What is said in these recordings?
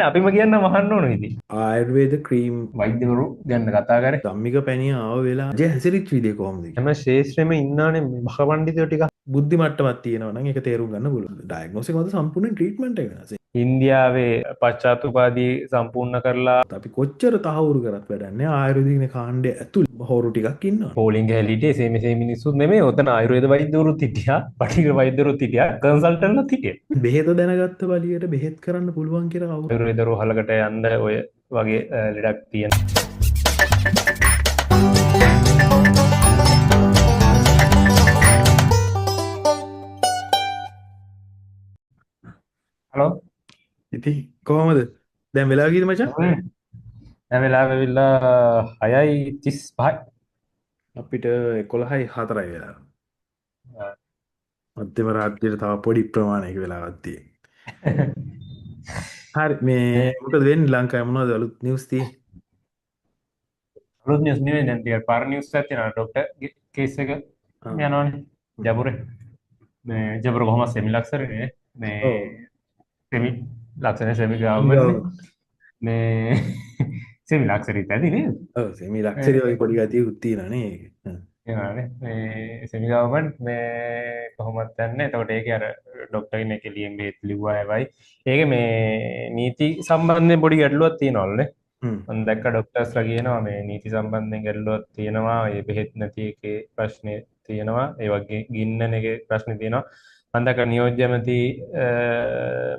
අපිම කියන්න මහන්න ඕන ඉතින්. ආයුර්වේද ක්‍රීම් වෛද්‍යවරු ගැන කතා කරේ. ධම්මික පැණිය ආව වෙලා ජය හැසිරිච්ච විදිය කොහොමද කියලා. හැම ශේෂ්ත්‍රෙම ඉන්නානේ මේ මහ පඬිතුයෝ ටික. බුද්ධි මට්ටමක් තියෙනවා නම් ඒක තේරුම් ගන්න පුළුවන්. ඩයග්නොස් එක මත සම්පූර්ණ ට්‍රීට්මන්ට් එක වෙනස්. ඉන්දියාවේ පශ්චාත් උපාධි සම්පූර්ණ කරලා අපි කොච්චර තහවුරු කරත් වැඩක් නෑ. ආයුර්වේදික කාණ්ඩය ඇතුළේ හොරු ටිකක් ඉන්නවා. පෝලිං ගහලා හිටියේ එසේ මෙසේ මිනිස්සුත් නෙමෙයි. ඔතන ආයුර්වේද වෛද්‍යවරුත් හිටියා, පටිඝ වෛද්‍යවරුත් හිටියා, කන්සල්ටන්ට්ලත් හිටියා. බෙහෙත දැනගත්ත බලියට බෙහෙත් කරන්න පුළුවන් කියලා කවුරු ආයුර්වේද රෝහලකට යන්න ඔය වගේ ලෙඩක් තියෙන. හලෝ. ඉතින් කොහොමද? දැන් වෙලාව කීයද මචං? දැන් වෙලාව ඇවිල්ලා 6:35යි. අපිට 11:04යි වෙලාව. මධ්‍යම රාත්‍රියට තව පොඩි ප්‍රමාණයක වෙලාවක් තියෙනවා. හරි, මේ මොකද වෙන්නේ ලංකාවේ? මොනවද අලුත් නිවුස් තියෙන්නේ? අලුත් නිවුස් නෙවෙයි, දැන් ටිකක් පරණ නිවුස් එකක් තියෙනවා. ඩොක්ටර් කේස් එක යනවනේ ජබුරේ. මේ ජබුර කොහොමද සෙමි ලක්ෂරේ නේ? මේ සෙමි ලක්ෂරේ සෙමි ගවර්න්මන්ට් නේ. මේ සෙමි ලක්ෂරේ ඇති නේද? ඔව්, සෙමි ලක්ෂරේ වගේ පොඩි ගතියකුත් තියෙනවා නේ ඒක. තියෙනවානේ. මේ සෙමි ගවර්න්මන්ට් මේ කොහොමද දන්නේ? එතකොට ඒකේ අර ඩොක්ටර් කෙනෙක් එළියෙන් බේත් ලිව්වා ඒවයි. ඒකේ මේ නීති සම්බන්ධයෙන් පොඩි ගැටලුවක් තියෙනවලුනේ. මම දැක්ක ඩොක්ටර්ස්ලා කියනවා මේ නීති සම්බන්ධයෙන් ගැටලුවක් තියෙනවා. ඒ බෙහෙත් නැති එකේ ප්‍රශ්නේ තියෙනවා. ඒ වගේ ගින්නන එකේ ප්‍රශ්නේ තියෙනවා. මම දැක්ක නියෝජ්‍ය ඇමති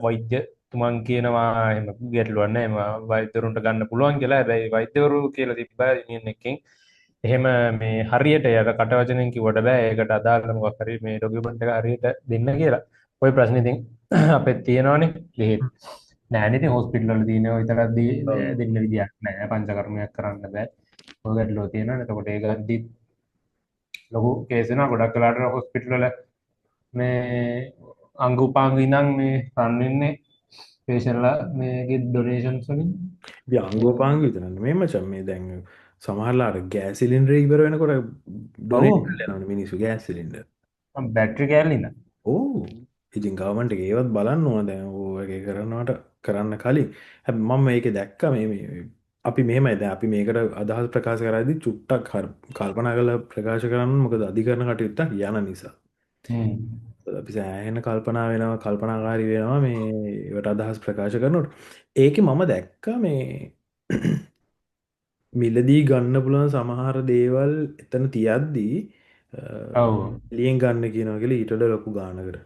වෛද්‍යතුමන් කියනවා එහෙම ගැටලුවක් නෑ, එහෙම වෛද්‍යවරුන්ට ගන්න පුළුවන් කියලා. හැබැයි වෛද්‍යවරු කියලා තිබ්බා යුනියන් එකෙන් එහෙම මේ හරියට යට කට වචනෙන් කිව්වට බෑ, ඒකට අදාළ මොකක් හරි මේ ඩොකියුමන්ට් එක හරියට දෙන්න කියලා. ওই ප්‍රශ්නේ ඉතින් අපෙත් තියෙනවනේ. බෙහෙත් නෑනේ ඉතින් හොස්පිටල් වල තියෙනවා විතරක් දෙන්න විදියක් නෑ, පංචකර්මයක් කරන්න බෑ. ඔය ගැටලුව තියෙනවනේ. එතකොට ඒ ගද්දිත් ලොකු කේස් වෙනවා. ගොඩක් වෙලාවට හොස්පිටල් වල මේ අංග උපාංග ඉඳන් මේ රන් වෙන්නේ පේෂන්ට්ලා මේකේ ඩොනේෂන්ස් වලින්. ඉතින් අංග උපාංග විතර නෙමෙයි මචං, මේ දැන් සමහරලාට ගෑස් සිලින්ඩර් ඉවර වෙනකොට ඩොනේට් කරලා යනවනේ මිනිස්සු ගෑස් සිලින්ඩර්. බැටරි කෑල්ල ඉඳන්. ඔව්. ඉතින් ගවර්න්මන්ට් එකේ ඒවත් බලන්න ඕන දැන් ඔය වගේ කරනවට කරන්න කලින්. හැබැයි මම මේකේ දැක්කා මේ මේ අපි මෙහෙමයි දැන් අපි මේකට අදහස් ප්‍රකාශ කරද්දි චුට්ටක් කල්පනා කරලා ප්‍රකාශ කරන්න, මොකද අධිකරණ කටයුත්තක් යන නිසා. අපි සෑහෙන කල්පනා වෙනවා, කල්පනාකාරී වෙනවා මේ ඒවට අදහස් ප්‍රකාශ කරනකොට. ඒකේ මම දැක්කා මේ මිලදී ගන්න පුළුවන් සමහර දේවල් එතන තියද්දී එළියෙන් ගන්න කියනවා කියලා ඊට වඩා ලොකු ගාණකට.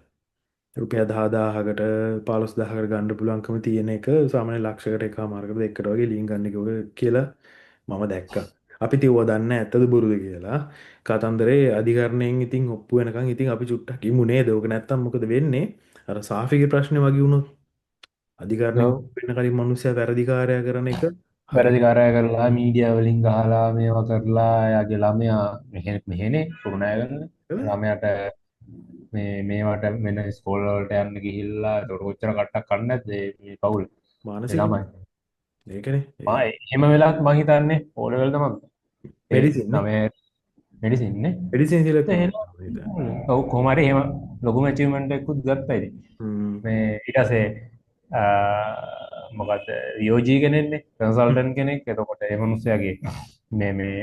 රුපියල් 10,000කට 15,000කට ගන්න පුළුවන්කම තියෙන එක සාමාන්‍ය ලක්ෂයකට එකමාරකට දෙකකට වගේ එළියෙන් ගන්න කියලා මම දැක්කා. අපි තියුවා දන්නේ නැහැ ඇත්තද බොරුද කියලා. කතන්දරේ අධිකරණයෙන් ඉතින් ඔප්පු වෙනකන් ඉතින් අපි චුට්ටක් ඉමු නේද? ඕක නැත්තම් මොකද වෙන්නේ? අර සාෆිගේ ප්‍රශ්නේ වගේ වුණොත් අධිකරණයෙන් ඔප්පු වෙන කලින් මිනිස්සයා වැරදිකාරයා කරන එක වැරදිකාරයා කරලා මීඩියා වලින් ගහලා මේවා කරලා එයාගේ ළමයා මෙහෙනේ කුරුණෑගලනේ. ළමයාට මේවට වෙන ඉස්කෝල වලට යන්න ගිහිල්ලා ඒතකොට කොච්චර කට්ටක් කන්නේ නැද්ද මේ පවුල? මානසික ළමයි. ඒකනේ. එහෙම වෙලාවත් මං හිතන්නේ ඕ ලෙවල් තමයි. මෙඩිසින් නේ. ළමයා මෙඩිසින් නේ. මෙඩිසින් සිලෙක්ට් එහෙම. වුණා. ඔව්, කොහොම හරි එහෙම ලොකුම ඇචීව්මන්ට් එකකුත් ගත්තා ඉතින්. මේ ඊට පස්සේ මොකද්ද යෝජී කෙනෙක්නේ, කන්සල්ටන්ට් කෙනෙක්. එතකොට ඒ මනුස්සයාගේ මේ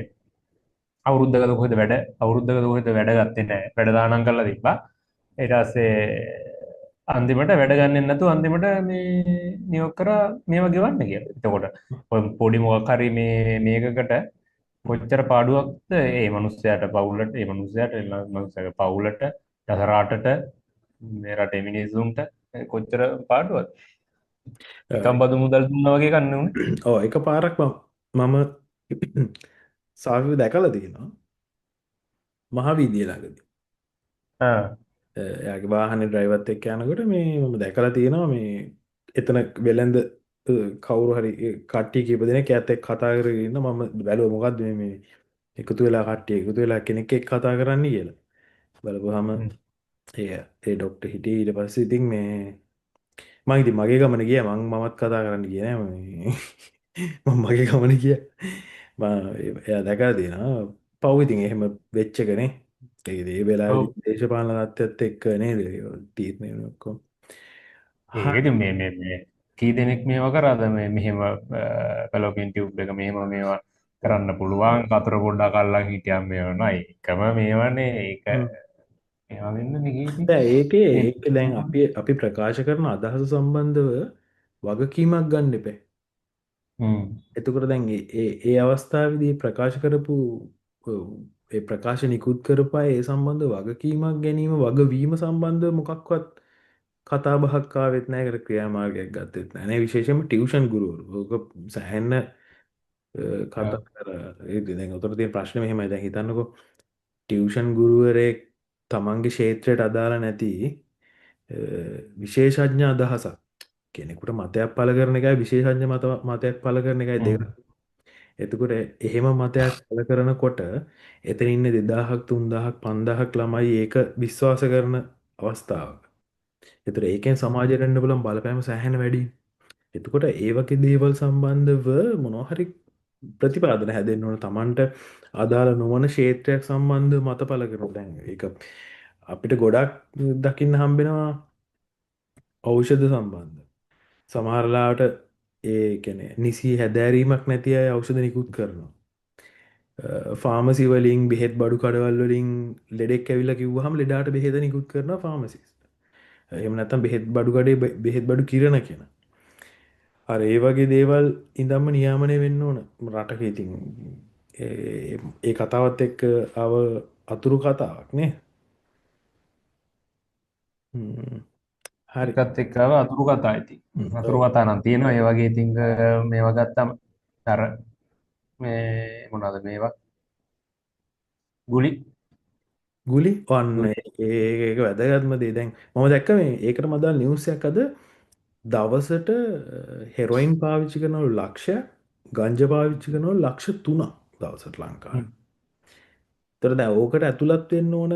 අවුරුද්දකද කොහෙද වැඩ, අවුරුද්දකද කොහෙද වැඩ ගත්තේ නෑ. වැඩ දානම් කරලා තිබ්බා. ඊට පස්සේ අන්තිමට වැඩ ගන්නෙ නැතුව අන්තිමට මේ නියෝග කරා මේවා ගෙවන්න කියලා. එතකොට ඔය පොඩි මොකක් හරි මේකකට කොච්චර පාඩුවක්ද ඒ මනුස්සයාට පවුලට, ඒ මනුස්සයාට, ඒ මනුස්සයාගේ පවුලට, රටට, මේ රටේ මිනිස්සුන්ට කොච්චර පාඩුවක්ද? නිකන් බදු මුදල් දුන්නා වගේ කන්නේ උනේ. ඔව්, එකපාරක් මම සාෆිව දැකලා තියෙනවා. මහ වීදිය ළඟදී. එයාගේ වාහනේ ඩ්‍රයිවර්ත් එක්ක යනකොට මේ මම දැකලා තියෙනවා මේ එතන වෙළඳ කවුරු හරි කට්ටිය කීප දෙනෙක් එයාත් එක්ක කතා කරගෙන ඉන්න. මම බැලුවා මොකද්ද මේ එකතු වෙලා කට්ටිය එකතු වෙලා කෙනෙක් එක්ක කතා කරන්නේ කියලා. බලපුවාම ඒ ඩොක්ටර් හිටියේ. ඊට පස්සේ ඉතින් මේ මං ඉතින් මගේ ගමන ගියා. මමත් කතා කරන්න ගියේ නෑ. මං මගේ ගමන ගියා. මං එයා දැකලා තියෙනවා. පව් ඉතින් එහෙම වෙච්ච එකනේ. ඒ ඉතින් ඒ වෙලාවේදී දේශපාලන තත්ත්වයත් එක්ක නේද ඒ තීරණය වෙන ඔක්කොම. ඒක ඉතින් මේ මේ මේ කී දෙනෙක් මේවා කරාද මේ මෙහෙම ෆැලෝපියන් ටියුබ් එක මෙහෙම මේවා ඔව්. කරන්න පුළුවන් කතර පොඩ්ඩක් අල්ලන් හිටියම් මේවා නයි එකම මේවානේ ඒක හ්ම්. මේවා වෙන්නනේ ගිහින් දැන් ඒකේ ඉතින් ඒක දැන් අපි අපි ප්‍රකාශ කරන අදහස සම්බන්ධව වගකීමක් ගන්න එපා. හ්ම් එතකොට දැන් ඒ ඒ ඒ අවස්ථාවේදී ප්‍රකාශ කරපු ඒ ප්‍රකාශ නිකුත් කරපු අය ඒ සම්බන්ධ වගකීමක් ගැනීම වගවීම සම්බන්ධව මොකක්වත් කතා බහක් ආවෙත් නෑ. ඒකට ක්‍රියාමාර්ගයක් ගත්තෙත් නෑ නේ. විශේෂයෙන්ම ටියුෂන් ගුරුවරු. ඕක සෑහෙන කතා ඔව්. කරා. ඒ දැන් උතර තියෙන ප්‍රශ්නේ මෙහෙමයි. දැන් හිතන්නකෝ ටියුෂන් ගුරුවරයෙක් තමන්ගේ ක්ෂේත්‍රයට අදාළ නැති විශේෂඥ අදහසක් කෙනෙකුට මතයක් පළ කරන එකයි විශේෂඥ මතයක් පළ කරන එකයි දෙකක්. හ්ම්. එතකොට එහෙම මතයක් පළ කරනකොට එතන ඉන්න 2000ක් 3000ක් 5000ක් ළමයි ඒක විශ්වාස කරන අවස්ථාවක. එතකොට ඒකෙන් සමාජයට එන්න බලන් බලපෑම සෑහෙන වැඩි. එතකොට ඒ වගේ දේවල් සම්බන්ධව මොනවා හරි ප්‍රතිපාදන හැදෙන්න ඕන තමන්ට අදාළ නොවන ක්ෂේත්‍රයක් සම්බන්ධව මත පළ කරනවා. දැන් ඒක අපිට ගොඩක් දකින්න හම්බෙනවා ඖෂධ සම්බන්ධ. සමහර ලාවට ඒ කියන්නේ නිසි හැදෑරීමක් නැති අය ඖෂධ නිකුත් කරනවා. ෆාමසි වලින් බෙහෙත් බඩු කඩවල් වලින් ලෙඩෙක් ඇවිල්ලා කිව්වහම ලෙඩාට බෙහෙත නිකුත් කරනවා ෆාමසිස්ට්. එහෙම නැත්නම් බෙහෙත් බඩු කඩේ බෙහෙත් බඩු කිරන කෙනා. අර ඒ වගේ දේවල් ඉඳන්ම නියාමනය වෙන්න ඕන රටක. ඉතින් ඒ ඒ කතාවත් එක්ක ආව අතුරු කතාවක් නේ. හ්ම්. හරි. එකත් එක්කව අතුරු කතා ඉතින් අතුරු ඔව්. කතා නම් තියෙනවා ඒ වගේ ඉතින් මේවා ගත්තම අර මේ මොනවාද මේවා ගුලි ගුලි ඔන්න ගුලි ඒක වැදගත්ම දේ. දැන් මම දැක්ක මේ ඒකටම අදාළ නිවුස් එකක් අද දවසට හෙරොයින් පාවිච්චි කරනවලු ලක්ෂයක්, ගංජා පාවිච්චි කරනවලු ලක්ෂ 3ක් දවසට ලංකාවේ. හ්ම්. ඒතර දැන් ඕකට ඇතුළත් වෙන්න ඕන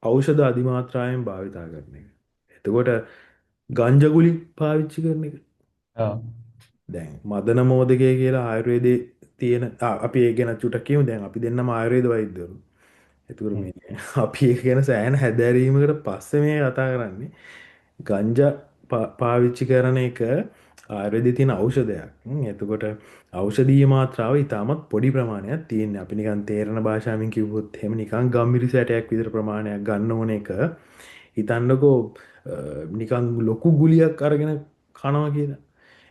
ඖෂධ අධිමාත්‍රාවෙන් භාවිතා කරන එක. එතකොට ගංජා ගුලි පාවිච්චි කරන එක. ඔව්. දැන් මදන මෝදකය කියලා ආයුර්වේදයේ තියෙන අපි ඒ ගැන චුට්ටක් කියමු. දැන් අපි දෙන්නම ආයුර්වේද වෛද්‍යවරු. එතකොට හ්ම්. මේ අපි ඒක ගැන සෑහෙන හැදෑරීමකට පස්සේ මේ කතා කරන්නේ. ගංජා පාවිච්චි කරන එක ආයුර්වේදයේ තියෙන ඖෂධයක්. එතකොට ඖෂධීය මාත්‍රාව ඉතාමත් පොඩි ප්‍රමාණයක් තියෙන්නේ. අපි නිකන් තේරෙන භාෂාවෙන් කිව්වොත් එහෙම නිකන් ගම්මිරිස ඇටයක් විතර ප්‍රමාණයක් ගන්න ඕන එක. හිතන්නකෝ නිකන් ලොකු ගුලියක් අරගෙන කනවා කියලා.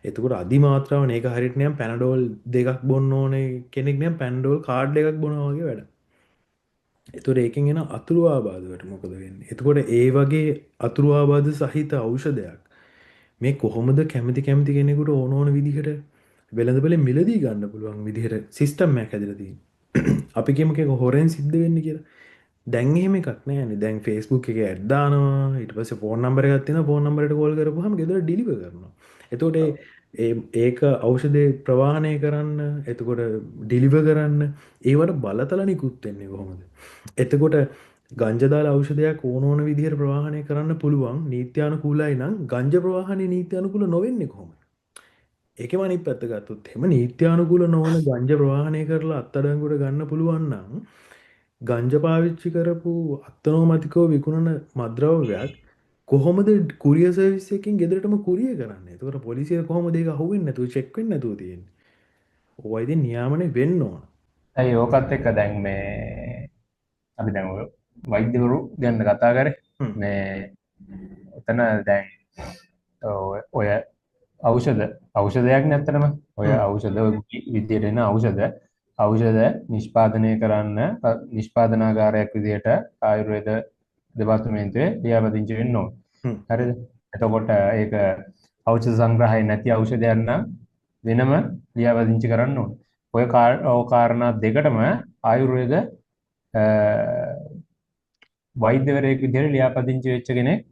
එතකොට අධි මාත්‍රාවන ඒක හරියට නිකන් පැනඩෝල් දෙකක් බොන්න ඕනේ කෙනෙක් නිකන් පැනඩෝල් කාඩ් එකක් බොනවා වගේ වැඩක්. එතකොට ඒකෙන් එන අතුරු ආබාධ වලට මොකද වෙන්නේ? එතකොට ඒ වගේ අතුරු ආබාධ සහිත ඖෂධයක් මේ කොහොමද කැමති කැමති කෙනෙකුට ඕන ඕන විදිහට වෙළඳපොලේ මිලදී ගන්න පුළුවන් විදිහට සිස්ටම් එකක් හැදලා තියෙන්නේ. අපි කියමු ඒක හොරෙන් සිද්ධ වෙන්නේ කියලා. දැන් එහෙම එකක් නෑනේ. දැන් Facebook එකේ ඇඩ් දානවා. ඊට පස්සේ ෆෝන් නම්බර් එකක් තියෙනවා. ෆෝන් නම්බර් එකට කෝල් කරපුවාම ගෙදර ඩිලිවර් කරනවා. එතකොට ඒ ඒක ඖෂධේ ප්‍රවාහනය කරන්න, එතකොට ඩිලිවර් කරන්න, ඒවට බලතල නිකුත් වෙන්නේ කොහොමද? එතකොට ගංජා දාලා ඖෂධයක් ඕන ඕන විදිහට ප්‍රවාහනය කරන්න පුළුවන් නීත්‍යානුකූලයි නම් ගංජා ප්‍රවාහනය නීත්‍යානුකූල නොවෙන්නේ කොහොමද? ඒකෙම අනිත් පැත්ත ගත්තොත් එහෙම නීත්‍යානුකූල නොවන ගංජා ප්‍රවාහනය කරලා අත්අඩංගුවට ගන්න පුළුවන් නම් ගංජා පාවිච්චි කරපු අත්නෝමතිකව විකුණන මත්ද්‍රව්‍යයක් කොහොමද කුරියර් සර්විස් එකකින් ගෙදරටම කුරියර් කරන්නේ? එතකොට පොලිසිය කොහොමද ඒක අහුවෙන්නේ නැතුව චෙක් වෙන්නේ නැතුව තියෙන්නේ? ඕවා ඉතින් නියාමනය වෙන්න ඕන. ඇයි ඕකත් එක්ක දැන් මේ අපි දැන් ඔය වෛද්‍යවරු ගැන කතා කරේ. මේ එතන දැන් ඔය ඖෂධයක් නේ ඇත්තටම. ඔය ඖෂධ ඔය විදියට එන ඖෂධ නිෂ්පාදනය කරන්න නිෂ්පාදනාගාරයක් විදියට ආයුර්වේද දෙපාර්තමේන්තුවේ ලියාපදිංචි වෙන්න ඕන. හරිද? එතකොට ඒක ඖෂධ සංග්‍රහය නැති ඖෂධයක් නම් වෙනම ලියාපදිංචි කරන්න ඕන. ඔය කාරණා දෙකටම ආයුර්වේද වෛද්‍යවරයෙක් විදියට ලියාපදිංචි වෙච්ච කෙනෙක්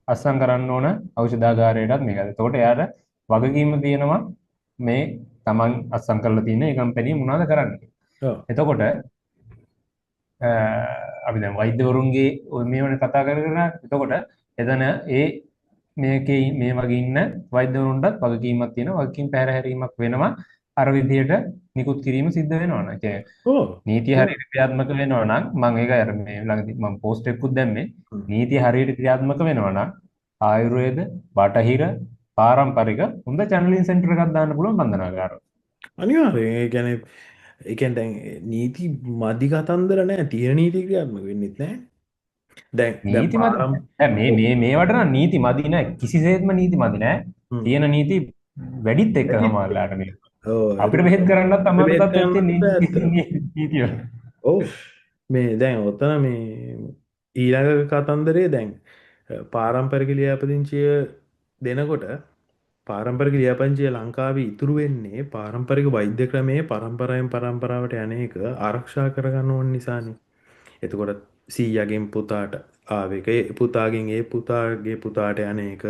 අත්සන් කරන්න ඕන ඖෂධාගාරයටත් මේක. එතකොට එයාට වගකීම තියෙනවා මේ තමන් අත්සන් කරලා තියෙන ඒ කම්පැනි මොනවද කරන්නේ. එතකොට අපි දැන් වෛද්‍යවරුන්ගේ ඔය මේවනේ කතා කර කර එතකොට එතන ඒ මේකේ මේ වගේ ඉන්න වෛද්‍යවරුන්ටත් වගකීමක් තියෙනවා. වගකීම් පැහැර හැරීමක් වෙනවා. අර විදියට නිකුත් කිරීම සිද්ධ වෙනවා නම්. ඒ කියන්නේ නීතිය හරියට ක්‍රියාත්මක වෙනවා නම් මම ඒක අර මේ ළඟදී මම පෝස්ට් එකකුත් දැම්මේ. නීතිය හරියට ක්‍රියාත්මක වෙනවා නම් ආයුර්වේද, බටහිර, පාරම්පරික හොඳ චැනලින් සෙන්ටර් එකක් දාන්න පුළුවන් බන්ධනාගාරවල. අනිවාර්යෙන් ඒ කියන්නේ, ඒ කියන්නේ දැන් නීති මදි කතන්දර නෑ, තියෙන නීති ක්‍රියාත්මක වෙන්නෙත් නෑ. දැන් දැන් නීති මදි පාරම් නෑ. දැන් මේ ඔව්. මේ මේවට නම් නීති මදි නෑ. කිසිසේත්ම නීති මදි නෑ. හ්ම්. තියෙන නීති වැඩිත් එක්ක වැඩිත් සමහරලාට මේ ඔව්, අපිට එතකොට බෙහෙත් කරන්නත් අමාරු බෙහෙත් තත්ත්වයක් කරන්නත් තියෙන බෑ නීති ඇත්තටම. නීති වල. ඔව්. මේ දැන් ඔතන මේ ඊළඟ කතන්දරේ දැන් පාරම්පරික ලියාපදිංචිය දෙනකොට පාරම්පරික ලියාපදිංචිය ලංකාවේ ඉතුරු වෙන්නේ පාරම්පරික වෛද්‍ය ක්‍රමයේ පරම්පරාවෙන් පරම්පරාවට යන එක ආරක්ෂා කරගන්න ඕන නිසානේ. එතකොට සීයාගෙන් පුතාට ආව එක, ඒ පුතාගෙන් ඒ පුතාගේ පුතාට යන එක,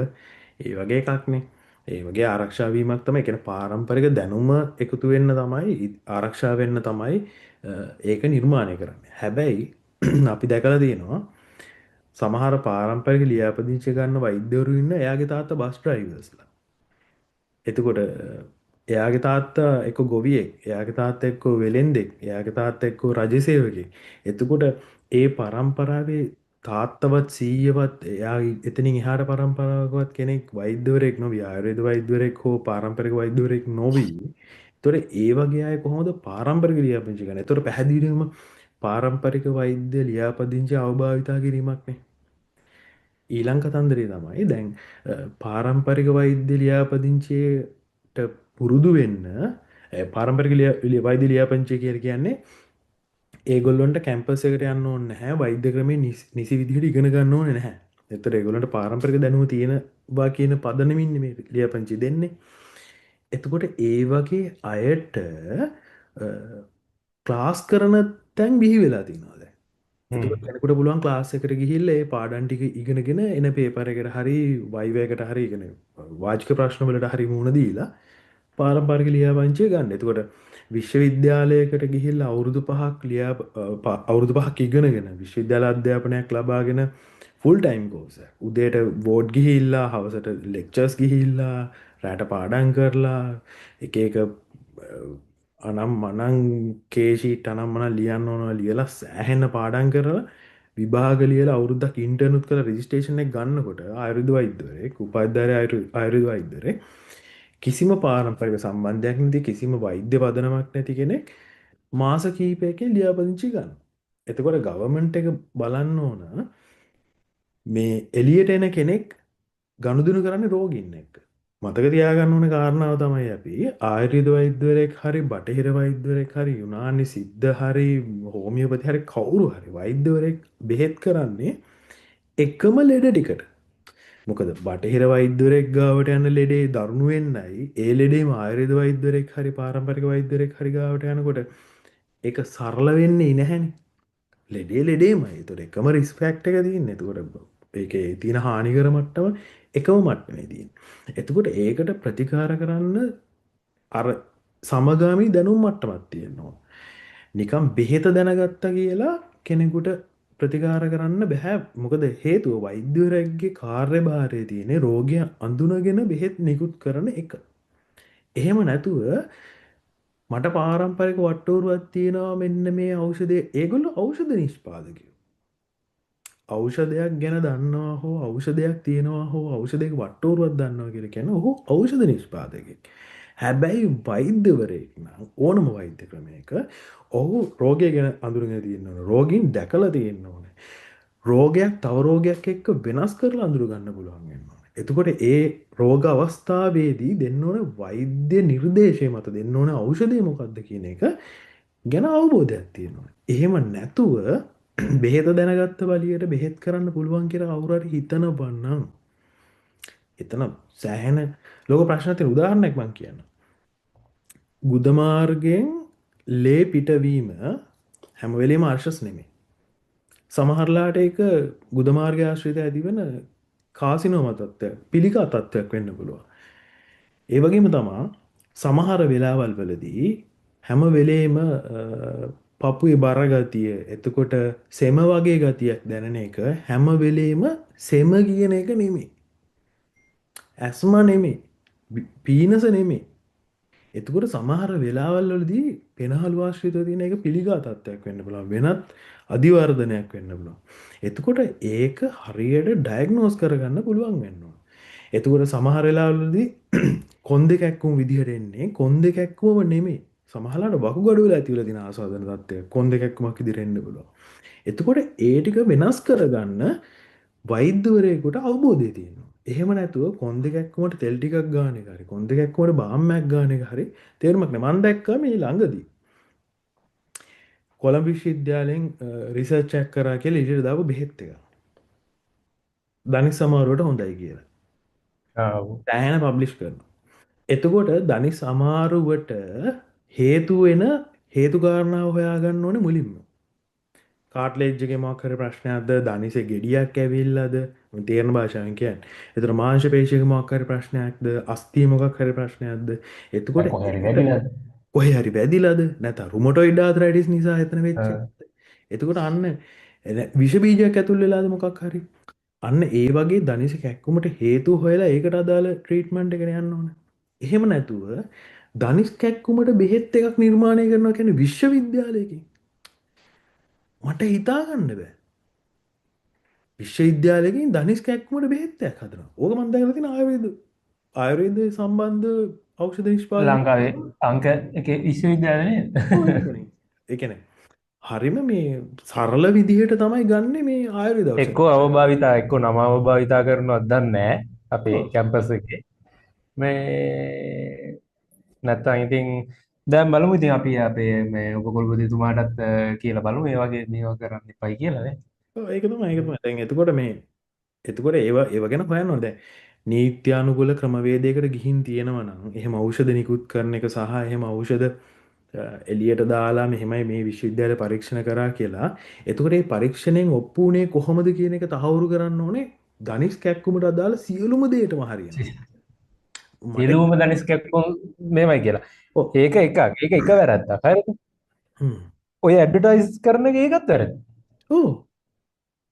ඒ වගේ එකක්නේ. ඒ වගේ ආරක්ෂා වීමක් තමයි. ඒ කියන්නේ පාරම්පරික දැනුම එකතු වෙන්න තමයි, ආරක්ෂා වෙන්න තමයි ඒක නිර්මාණය කරන්නේ. හැබැයි අපි දැකලා තියෙනවා සමහර පාරම්පරික ලියාපදිංචි ගන්න වෛද්‍යවරු ඉන්න එයාගේ තාත්තා බස් ඩ්‍රයිවර්ස්ලා. එතකොට එයාගේ තාත්තා එක්ක ගොවියෙක්, එයාගේ තාත්තා එක්ක වෙලෙන්දෙක්, එයාගේ තාත්තා එක්ක රජ සේවකෙක්. එතකොට ඒ පරම්පරාවේ තාත්තවත් සීයවත් එයා එතනින් එහාට පරම්පරාවකවත් කෙනෙක් වෛද්‍යවරයෙක් නොවි, ආයුර්වේද වෛද්‍යවරයෙක් හෝ පාරම්පරික වෛද්‍යවරයෙක් නොවි. එතකොට ඒ වගේ අය කොහොමද පාරම්පරික ලියාපදිංචි කරන්නේ? එතකොට පැහැදිලිවම පාරම්පරික වෛද්‍ය ලියාපදිංචි අවභාවිතා කිරීමක් නේ. ඊළඟ කතන්දරේ තමයි දැන් පාරම්පරික වෛද්‍ය ලියාපදිංචියට පුරුදු වෙන්න, පාරම්පරික වෛද්‍ය ලියාපදිංචිය කියලා කියන්නේ ඒගොල්ලොන්ට කැම්පස් එකට යන්න ඕනේ නැහැ, වෛද්‍ය ක්‍රමේ නිසි විදිහට ඉගෙන ගන්න ඕනේ නැහැ. ඒතර ඒගොල්ලන්ට පාරම්පරික දැනුම තියෙනවා කියන පදනමින් මේ ලියාපදිංචි දෙන්නේ. එතකොට ඒ වගේ අයට ක්ලාස් කරන තැන් බිහි වෙලා තියෙනවා දැන්. එතකොට කෙනෙකුට පුළුවන් ක්ලාස් එකට ගිහිල්ලා ඒ පාඩම් ටික ඉගෙනගෙන එන පේපර් එකට හරි වයිව් එකට හරි ඉගෙන වාචික ප්‍රශ්න වලට හරි මුහුණ දීලා පාරම්පරික ලියාපදිංචිය ගන්න. එතකොට විශ්වවිද්‍යාලයකට ගිහිල්ලා අවුරුදු පහක් අවුරුදු පහක් ඉගෙනගෙන විශ්වවිද්‍යාල අධ්‍යාපනයක් ලබාගෙන ෆුල් ටයිම් කෝස් එකක්. උදේට වෝඩ් ගිහිල්ලා හවසට ලෙක්චර්ස් ගිහිල්ලා රැට පාඩම් කරලා එක එක අනම් මනං කේ ෂීට් අනම් මනං ලියන්න ඕනවා ලියලා සෑහෙන පාඩම් කරලා විභාග ලියලා අවුරුද්දක් ඉන්ටර්නුත් කරලා රෙජිස්ට්‍රේෂන් එක ගන්නකොට ආයුර්වේද වෛද්‍යවරයෙක්, උපාධ්‍යාය ආයුර්වේද වෛද්‍යවරයෙක්, කිසිම පාරම්පරික සම්බන්ධයක් නැති, කිසිම වෛද්‍ය පදනමක් නැති කෙනෙක් මාස කිහිපයකින් ලියාපදිංචි ගන්නවා. එතකොට ගවර්න්මන්ට් එක බලන්න ඕන මේ එළියට එන කෙනෙක් ගනුදෙනු කරන්නේ රෝගීන් එක්ක. මතක තියාගන්න ඕන කාරණාව තමයි අපි ආයුර්වේද වෛද්‍යවරයෙක් හරි බටහිර වෛද්‍යවරයෙක් හරි යුනානි සිද්ධ හරි හෝමියෝපති හරි කවුරු හරි වෛද්‍යවරයෙක් බෙහෙත් කරන්නේ එකම ලෙඩ ටිකට. මොකද බටහිර වෛද්‍යවරයෙක් ගාවට යන ලෙඩේ දරුණු වෙන්නයි ඒ ලෙඩේම ආයුර්වේද වෛද්‍යවරයෙක් හරි පාරම්පරික වෛද්‍යවරයෙක් හරි ගාවට යනකොට ඒක සරල වෙන්නේ නැහැනේ. ලෙඩේ ලෙඩේමයි. ඒතකොට එකම රිස්ක් ෆැක්ටර් එක තියෙන්නේ. ඒතකොට ඒකේ තියෙන හානිකර මට්ටම එකම මට්ටමේ තියෙන්නේ. එතකොට ඒකට ප්‍රතිකාර කරන්න අර සමගාමී දැනුම් මට්ටමක් තියෙනවා. නිකන් බෙහෙත දැනගත්තා කියලා කෙනෙකුට ප්‍රතිකාර කරන්න බෑ. මොකද හේතුව වෛද්‍යවරයෙක්ගේ කාර්යභාරයේ තියෙන රෝගය අඳුනගෙන බෙහෙත් නිකුත් කරන එක. එහෙම නැතුව මට පාරම්පරික වට්ටෝරුවක් තියෙනවා මෙන්න මේ ඖෂධය. ඒගොල්ලෝ ඖෂධ නිෂ්පාදකයෝ. ඖෂධයක් ගැන දන්නවා හෝ ඖෂධයක් තියෙනවා හෝ ඖෂධයක වට්ටෝරුවක් දන්නවා කියලා කියන්නේ ඔහු ඖෂධ නිෂ්පාදකයෙක්. හැබැයි වෛද්‍යවරයෙක් නම් ඕනම වෛද්‍ය ක්‍රමයක ඔහු රෝගය ගැන අඳුරගෙන තියෙන්න ඕන. රෝගීන් දැකලා තියෙන්න ඕන. රෝගයක් තව රෝගයක් එක්ක වෙනස් කරලා අඳුර ගන්න පුළුවන් වෙන්න ඕන. එතකොට ඒ රෝග අවස්ථාවේදී දෙන්න ඕන වෛද්‍ය නිර්දේශය මත දෙන්න ඕන ඖෂධය මොකද්ද කියන එක ගැන අවබෝධයක් තියෙන්න ඕන. එහෙම නැතුව බෙහෙත දැනගත්ත බලියට බෙහෙත් කරන්න පුළුවන් කියලා කවුරු හරි හිතනවා නම් එතන සෑහෙන ලෝක ප්‍රශ්නයක් තියෙන. උදාහරණයක් මං කියන්නම්. ගුද මාර්ගයෙන් ලේ පිටවීම හැම වෙලෙම අර්ශස් නෙමෙයි. සමහරලාට ඒක ගුද මාර්ගය ආශ්‍රිත ඇතිවන කාසිනෝම තත්ත්වයක්, පිළිකා තත්ත්වයක් වෙන්න පුළුවන්. ඒ වගේම තමා සමහර වෙලාවල් වලදී හැම වෙලේම පපුවේ බර ගතිය, එතකොට සෙම වගේ ගතියක් දැනෙන එක හැම වෙලේම සෙම කියන එක නෙමෙයි. ඇස්මා නෙමෙයි. පීනස නෙමෙයි. එතකොට සමහර වෙලාවල් වලදී පෙනහළු ආශ්‍රිතව තියෙන එක පිළිගා තත්ත්වයක් වෙන්න පුළුවන්. වෙනත් අධිවර්ධනයක් වෙන්න පුළුවන්. එතකොට ඒක හරියට ඩයග්නෝස් කරගන්න පුළුවන් වෙන්න ඕන. එතකොට සමහර වෙලාවලදී කොන් දෙක ඇක්කුම විදිහට එන්නේ කොන් දෙක ඇක්කුමම නෙමෙයි. සමහරවිට වකුගඩු වල ඇති වෙලා තියෙන ආස්වාදන තත්ත්වය කොන් දෙක ඇක්කුමක් විදිහට එන්න පුළුවන්. එතකොට ඒ ටික වෙනස් කරගන්න වෛද්‍යවරයෙකුට අවබෝධය තියෙනවා. එහෙම නැතුව කොන් දෙක ඇක්කුමට තෙල් ටිකක් ගාන එක හරි කොන් දෙක ඇක්කුමට බාම් එකක් ගාන එක හරි තේරුමක් නෑ. මං දැක්කා මේ ළඟදී කොළඹ විශ්වවිද්‍යාලයෙන් රිසර්ච් එකක් කරා කියලා එළියට දාපු බෙහෙත් එක. දනිස් අමාරුවට හොඳයි කියලා. සෑහෙන පබ්ලිෂ් කරනවා. එතකොට දනිස් අමාරුවට හේතු වෙන හේතු කාරණාව හොයාගන්න ඕනේ මුලින්ම. කාට්ලේජ් එකේ මොකක් හරි ප්‍රශ්නයක්ද, දනිසේ ගෙඩියක් ඇවිල්ලාද, මම තේරෙන භාෂාවෙන් කියන්නේ. එතකොට මාංශ පේශියක මොකක් හරි ප්‍රශ්නයක්ද, අස්ථියේ මොකක් හරි ප්‍රශ්නයක්ද. එතකොට කොහේ හරි ඒකට වැදිලාද? කොහේ හරි වැදිලාද, නැත්නම් රුමටොයිඩ් ආතරයිටිස් නිසා එතන වෙච්ච එකක්ද. එතකොට අන්න විෂ බීජයක් ඇතුල් වෙලාද මොකක් හරි. අන්න ඒ වගේ දනිස කැක්කුමට හේතු හොයලා ඒකට අදාළ ට්‍රීට්මන්ට් එකට යන්න ඕන. එහෙම නැතුව දනිස් කැක්කුමට බෙහෙත් එකක් නිර්මාණය කරනවා කියන්නේ විශ්වවිද්‍යාලයකින්. මට හිතා ගන්න බෑ. විශ්වවිද්‍යාලයකින් දනිස් කැක්කුමට බෙහෙත් එකක් හදනවා. ඕක මම දැකලා තියෙන ආයුර්වේද සම්බන්ධ ඖෂධ නිෂ්පාදනය ලංකාවේ අංක එකේ විශ්වවිද්‍යාල නේද? ඔව් ඒකනේ. ඒ කියන්නේ හරිම මේ සරල විදිහට තමයි ගන්නෙ මේ ආයුර්වේද ඖෂධ. එක්කෝ අවභාවිතා එක්කෝ නම අවභාවිතා කරනවත් දන්නේ නෑ අපේ කැම්පස් එකේ. මේ නැත්තම් ඉතින් දැන් බලමු ඉතින් අපි අපේ මේ උපකුලපතිතුමාටත් කියලා බලමු මේ වගේ මේවා කරන්න එපයි කියලා නේ. ඔව් ඒක තමයි ඒක තමයි. දැන් එතකොට මේ එතකොට ඒව ගැන හොයන්න ඕනේ. දැන් නීත්‍යානුකූල ක්‍රමවේදයකට ගිහින් තියෙනවා නම් එහෙම ඖෂධ නිකුත් කරන එක සහ එහෙම ඖෂධ එළියට දාලා මෙහෙමයි මේ විශ්වවිද්‍යාලය පරීක්ෂණ කරා කියලා. එතකොට මේ පරීක්ෂණයෙන් ඔප්පු වුණේ කොහොමද කියන එක තහවුරු කරන්න ඕනේ දනිස් කැක්කුමට අදාළ සියලුම දේටම හරියනවා. සියලුම දනිස් කැක්කුම් මෙහෙමයි කියලා. ඒක එකක්. ඒක එක වැරද්දක්. හරිද? ඔය ඇඩ්වර්ටයිස් කරන එක ඒකත් වැරදි. ඔව්.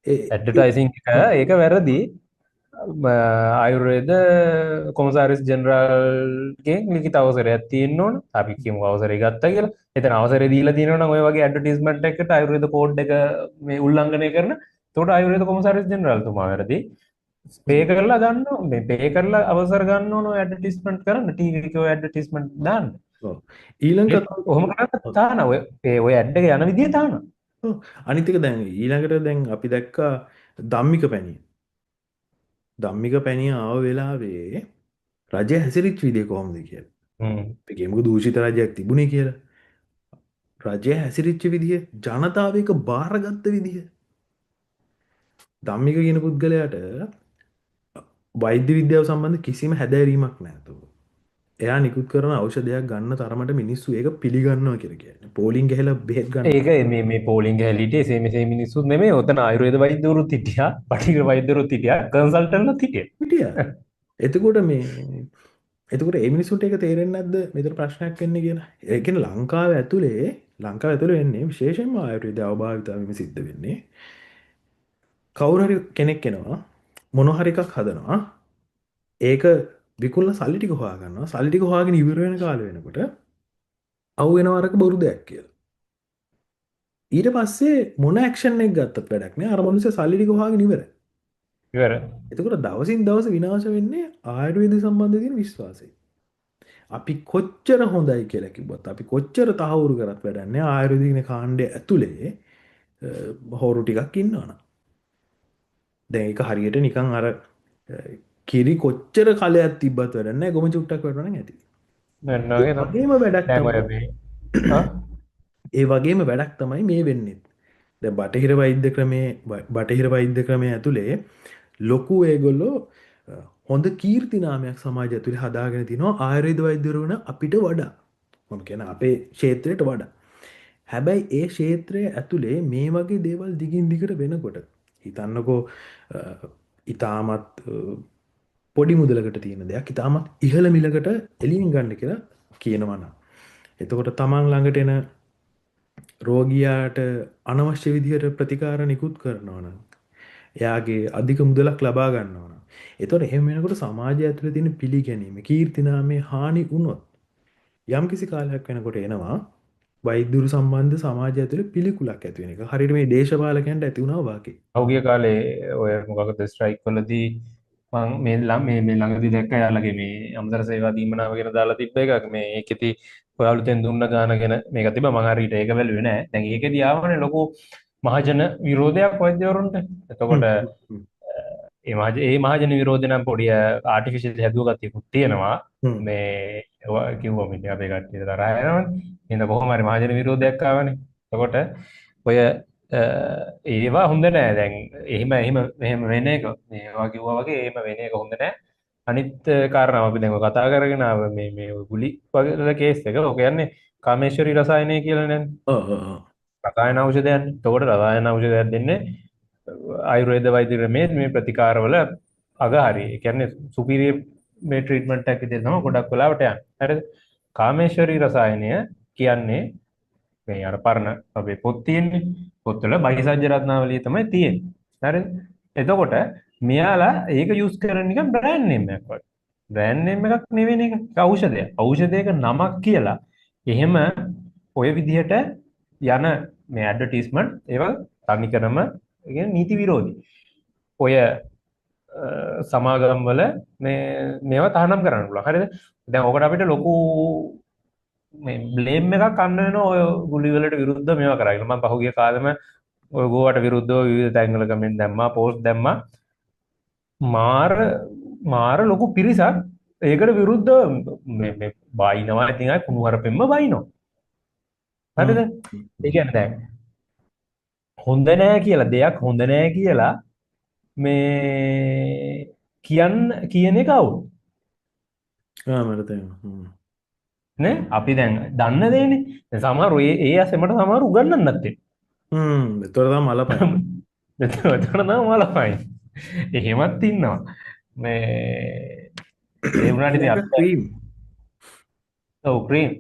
ඇඩ්වර්ටයිසිං එක ඒක වැරදි. ආයුර්වේද කොමසාරිස් ජෙනරාල්ගෙන් ලිඛිත අවසරයක් තියෙන්න ඕන. අපි කියමු අවසරය ගත්තා කියලා. එතන අවසරය දීලා තියෙනවා නම් ඔය වගේ ඇඩ්වර්ටයිස්මන්ට් එකකට ආයුර්වේද කෝඩ් එක මේ උල්ලංඝනය කරන. එතකොට ආයුර්වේද කොමසාරිස් ජෙනරාල් තුමා වැරදි. පේ කරලා ගන්න ඕන. මේ පේ කරලා අවසර ගන්න ඕන ඔය ඇඩ්වර්ටයිස්මන්ට් කරන්න. ටීවී එකේ ඔය ඇඩ්වර්ටයිස්මන්ට් දාන්න. ඔව්. ඊළඟ ඒත් ඔහොම කරන්න තාන ඔය ඇඩ් එක යන විදිය තාන. ඔව්. අනිත් එක දැන් ඊළඟට දැන් අපි දැක්කා ධම්මික පැණිය. ධම්මික පැණිය ආව වෙලාවේ රජය හැසිරිච්ච විදිය කොහොමද කියලා. අපි කියමුකෝ දූෂිත රජයක් තිබුණේ කියලා. රජය හැසිරිච්ච විදිය, ජනතාව එක බාරගත්ත විදිය. ධම්මික කියන පුද්ගලයාට වෛද්‍ය විද්‍යාව සම්බන්ධ කිසිම හැදෑරීමක් නැහැ. එයා නිකුත් කරන ඖෂධයක් ගන්න තරමට මිනිස්සු ඒක පිළිගන්නවා කියලා කියන්නේ. පෝලිං ගහලා බෙහෙත් ගන්න. ඒක මේ පෝලිං ගහලා හිටියේ එසේ මෙසේ මිනිස්සුත් නෙමෙයි. ඔතන ආයුර්වේද වෛද්‍යවරුත් හිටියා, බටහිර වෛද්‍යවරුත් හිටියා, කන්සල්ටන්ට්ලත් හිටියා. හිටියා. එතකොට මේ මිනිස්සුන්ට ඒක තේරෙන්නේ නැද්ද මෙතන ප්‍රශ්නයක් වෙන්නේ කියලා? ඒ කියන්නේ ලංකාව ඇතුලේ වෙන්නේ විශේෂයෙන්ම ආයුර්වේද අවභාවිතා වීම සිද්ධ වෙන්නේ. කවුරු හරි කෙනෙක් එනවා, මොන හරි එකක් හදනවා. ඒක විකුණලා සල්ලි ටික හොයා ගන්නවා. සල්ලි ටික හොයාගෙන ඉවර වෙන කාලෙ වෙනකොට අහු වෙනවා අරක බොරු දෙයක් කියලා. ඊට පස්සේ මොන ඇක්ෂන් එක ගත්තත් වැඩක් නෑ. අර මනුස්සයා සල්ලි ටික හොයාගෙන ඉවරයි. ඉවරයි. එතකොට දවසින් දවස විනාශ වෙන්නේ ආයුර්වේද සම්බන්ධ තියෙන විශ්වාසය. අපි කොච්චර හොඳයි කියලා කිව්වත්, අපි කොච්චර තහවුරු කරත් වැඩක් නෑ. ආයුර්වේද කියන කාණ්ඩය ඇතුලේ හොරු ටිකක් ඉන්නවනම්. දැන් ඒක හරියට නිකන් අර කිරි කොච්චර කලයක් තිබ්බත් වැඩක් නෑ, ගොම චුට්ටක් වැටුණා නම් ඇති. නෑ, නෑ, නෑ. ඒ වගේම වැඩක් දැන් ඔය තමයි. මේ, ආ? ඒ වගේම වැඩක් තමයි මේ වෙන්නේ. දැන් බටහිර වෛද්‍ය ක්‍රමේ, බටහිර වෛද්‍ය ක්‍රමයේ ඇතුලේ ලොකු ඒගොල්ලෝ හොඳ කීර්ති නාමයක් සමාජය ඇතුලේ හදාගෙන තිනවා ආයුර්වේද වෛද්‍යවරු වෙන අපිට වඩා. මම කියන්නේ අපේ ක්ෂේත්‍රයට වඩා. හැබැයි ඒ ක්ෂේත්‍රය ඇතුලේ මේ වගේ දේවල් දිගින් දිගට වෙනකොට හිතන්නකෝ, ඉතාමත් පොඩි මුදලකට තියෙන දෙයක් ඉතාමත් ඉහළ මිලකට එළියෙන් ගන්න කියලා කියනවා නම්. එතකොට තමන් ළඟට එන රෝගියාට අනවශ්‍ය විදිහට ප්‍රතිකාර නිකුත් කරනවා නම්, එයාගේ අධික මුදලක් ලබා ගන්නවා නම්, එතකොට එහෙම වෙනකොට සමාජය ඇතුලේ තියෙන පිළිගැනීම, කීර්ති නාමයේ හානි වුණොත් යම්කිසි කාලයක් වෙනකොට එනවා වෛද්‍යවරු සම්බන්ධ සමාජය ඇතුලේ පිළිකුලක් ඇති වෙන එක. හරියට මේ දේශපාලකයන්ට ඇති වුණා වගේ. පහුගිය කාලේ ඔය මොකක්ද ස්ට්‍රයික් වලදී මං මේ ළම මේ මේ ළඟදී දැක්ක යාළගේ මේ අමතර සේවා දීමනාව ගැන දාලා තිබ්බ එකක්. මේ ඒකෙදි ඔය අලුතෙන් දුන්න ගාන ගැන මේක තිබ්බා. මං හරියට ඒක බැලුවේ නෑ. දැන් ඒකෙදි ආවනේ ලොකු මහජන විරෝධයක් වෛද්‍යවරුන්ට. එතකොට ඒ මහජන විරෝධය නම් පොඩි ආටිෆිෂල් හැදුව ගතියකුත් තියෙනවා. මේ ඔය කිව්වම ඉතින් අපේ කට්ටියට තරහ යනවනේ. එහෙනම් කොහොම හරි මහජන විරෝධයක් ආවනේ. එතකොට ඔය ඒවා හොඳ නෑ. දැන් එහෙම එහෙම එහෙම වෙන එක මේවා කිව්වා වගේ එහෙම වෙන එක හොඳ නෑ. අනිත් කාරණාව අපි දැන් ඔය කතා කරගෙන ආව මේ මේ ඔය ගුලි වගේ කේස් එක. ඔක කියන්නේ කාමේශ්වරි රසායනය කියලා නේද? ඔව් ඔව් ඔව්. රසායන ඖෂධයන්නේ. එතකොට රසායන ඖෂධයක් දෙන්නේ ආයුර්වේද වෛද්‍ය ක්‍රමයේ මේ ප්‍රතිකාරවල අග හරි. ඒ කියන්නේ සුපීරියර් මේ ට්‍රීට්මන්ට් එකක් විදිහට තමයි ගොඩක් වෙලාවට යන්නේ. හරිද? කාමේශ්වරි රසායනය කියන්නේ මේ අර පරණ අපේ පොත් තියෙන්නේ. පොත්වල බයිසජ්‍ය රත්නාවලිය තමයි තියෙන්නේ. හරිද? එතකොට මෙයාලා ඒක යූස් කරන නිකන් බ්‍රෑන්ඩ් නේම් එකක් වගේ. බ්‍රෑන්ඩ් නේම් එකක් නෙවෙයි එක. ඒක ඖෂධයක්. ඖෂධයක නමක් කියලා එහෙම ඔය විදිහට යන මේ ඇඩ්වර්ටයිස්මන්ට් ඒවා තනිකරම ඒ කියන්නේ නීති විරෝධී. ඔය සමාගම් වල මේ මේවා තහනම් කරන්න පුළුවන්. හරිද? දැන් ඔකට අපිට ලොකු මේ බ්ලේම් එකක් අන්න වෙනවා ඔය ගුලි වලට විරුද්ධව මේවා කරා කියලා. මම පහුගිය කාලෙම ඔය ගෝවට විරුද්ධව විවිධ තැන්වල කමෙන්ට් දැම්මා, පෝස්ට් දැම්මා. මාර මාර ලොකු පිරිසක් ඒකට විරුද්ධව මේ මේ බයිනවා. ඉතින් ආයේ කුණු හරපෙන්ම බයිනවා. හරිද? ඒ කියන්නේ දැන් හොඳ නෑ කියලා දෙයක් හොඳ නෑ කියලා මේ කියන්න කියන එක අවුල්. ආ මට තේරෙනවා. නේ අපි දැන් දන්න දේනේ. දැන් සමහරු ඒ ඒ අසෙමට සමහරු උගන්වන්නත් එක්ක. ඒතර තමයි මලපයි. එතන තමයි මලපයි. එහෙමත් ඉන්නවා. මේ ඒ වුණාට ඉතින් ඊළඟ අපිට ක්‍රීම්. ඔව් ක්‍රීම්.